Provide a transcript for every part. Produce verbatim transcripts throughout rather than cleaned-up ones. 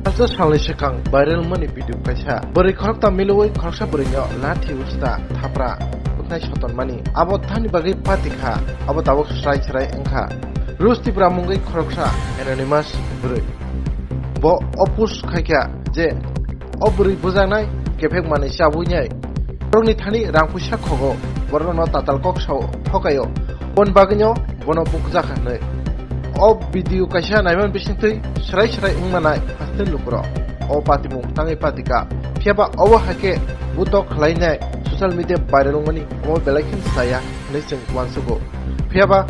Paanch salni swkang viral wngmani video kaisa. Bwrwi khoroksa milwi khoroksa bwrwino lathi usta thapra bwkhnai sotonmani. Abo thani bagwi pati kha, abo tabuk srai srai wngkha. Rus Tipra mungwi khoroksa anonymous bwrwi. Bo o post khaikha je o bwrwi bwjaknai kephek manwi chabwi nai. Borokni thani rang puisa khogo, borokno tatal kok sao thokaio. Bon bagwino bono bukjak hinwi. O video kaisa naiman bisingtwi srai srai wngmanai hasteni lukurok. O patimung tangwi patika. Phiyaba obo haikhe butok khlainai social media viral wngmani omo belai khe saya hinwi chwng uansugo. Phiyaba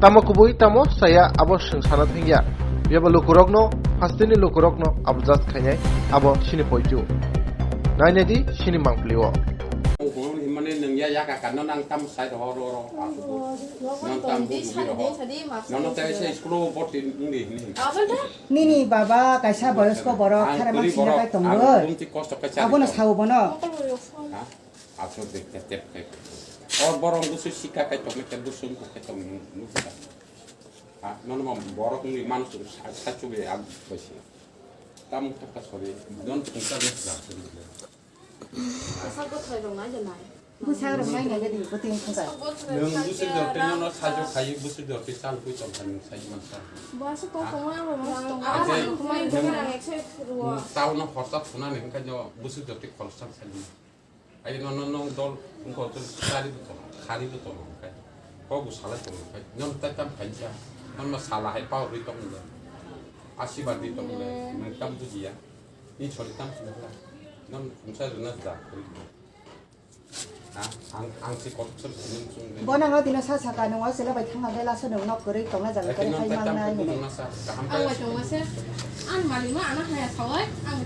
tamo kubui tamo saya abo chwng sana thangya. Phiyaba lukurokno hasteni lukurokno abo just khainai abo sini poitu. Nainai di sini mangpli o. Mane nung ya ya ka ka no nang tam sai ro ro ro. Nang tam bu bu ro. No no tai se school o boti ngi ni. Nini baba kaisa boyosko borok khara maksina kai tongo. Abono sao bono. Ha? Aso de te te te. O borong busu sika kai tong ke busu ko kai tong nu ka. Ha, no no borok ni manus sa sa chu be ag basi. Tam tak ka sori don thung ka be sa. Asa gothai rok nai de nai. Bwsarok nai nai de bwtwi wngkha. Nwng bwswk jortwi no sajwk khai bwswk jortwi chal pui tong kha nwng sai mansa. Bwswk kok kongma rok mas tong. Asa kumai bwsarok ekse ruo. Nwng tao no horsa thuna ni hwnkhe no bwswk jortwi khoroksa sai. Ai no no no dol wngkha to sari to khari to tong khai. Kok bu salai tong khai. Non tai tam khai cha. Non ma sala hai pau ri tong le. Asiba di tong le. Nwng tam bujiya. Ni chori tam sila. Non kumsa runa ja. Ang ang si kok sel sel sel. Bono no dino sa saka nung o sila bai thang bai laso nung nok kwrwi tongna jaga kare hai mang nai hino. Ang bai tongma se. Ang mali ma ana haya sawai. Ang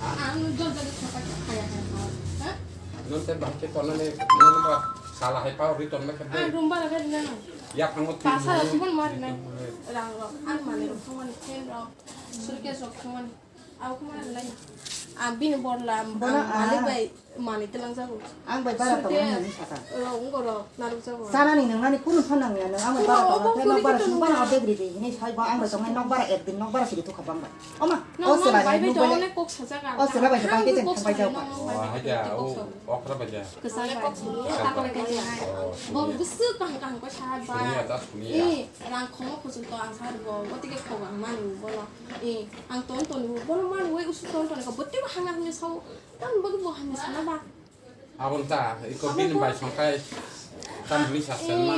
ang jol jol thapa haya haya sawai. Ha? Non te bahke kono ne non ba sala hai pa ri ton me kade. Ang rumba laga dina. Ya phango ti. Pasa la subon mar na. Rang rok ang mali rok thongani chen rok. Surke sok thongani. Ang bini borla ang malik bai manwi twlang jago. Ang bai bara tongo hinwi saka. Ro ungoro naruk jago. Chanani nwngnani kunu phan nangya nung ang bai bara tongo khe nok bara sung bara ordek ridi hinwi sai bo ang bai tongnai nok bara ek din nok bara sidi tukha bang bai. Oma o sela bai nuk bai. O sela bai bai ke jeng thang bai jago. Haja o okra bai ja. Kwchang bai. Bo bwswk kaham kaham ko sa bai. Rang khomo kuchuk to ang sa bo. Bo tike khok ang mani bono. Eh, ang ton ton ni bono man wai usu ton ton ka botte ba hanga hanga sao. Tam bagi bo hanga sana ba. Abon ta iko bin bai songkai. Tam bini sa sen ma.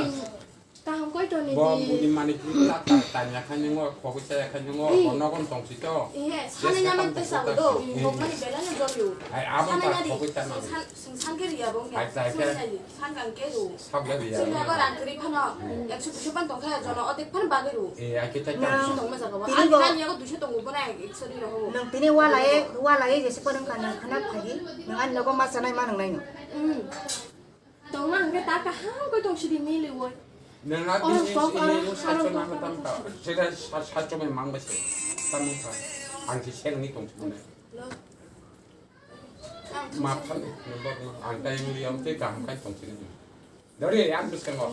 Kaham koi ton ni. Bo buni mani ki ta ta ta nya khan ngo khogoi ta ya khan ngo bo nogon tong si to. Eh, sana nya man ta sa do. Bo mani bela nya jol yu. Ai abon ta khogoi ta ma. Sungsan ke riya bong ya. Sungsan ke ru. Sungsan ke riya. Sungsan ko rang kri phano. Ekso duiso ban tong kha jono otek phano bagwi ru. Eh, ai ke tai ta. Duiso tong ma jaga ba. Ani nani yago duiso tong bo na ekso ri ro. Nang tini wala e, wala e jese ko nang kana khana phagi. Nang ani logo ma sanai ma nang nai no. Hmm. Tong ma hangke ta ka ham ko tong sidi mili woi. Nang a tini ini ini sa choma tam ta. Sega sa choma mang ba se. Tam ka. Ang si sel ni tong sini. Mapan number no angkai muri amte kaham kai tong sini. Dari ang bwskango.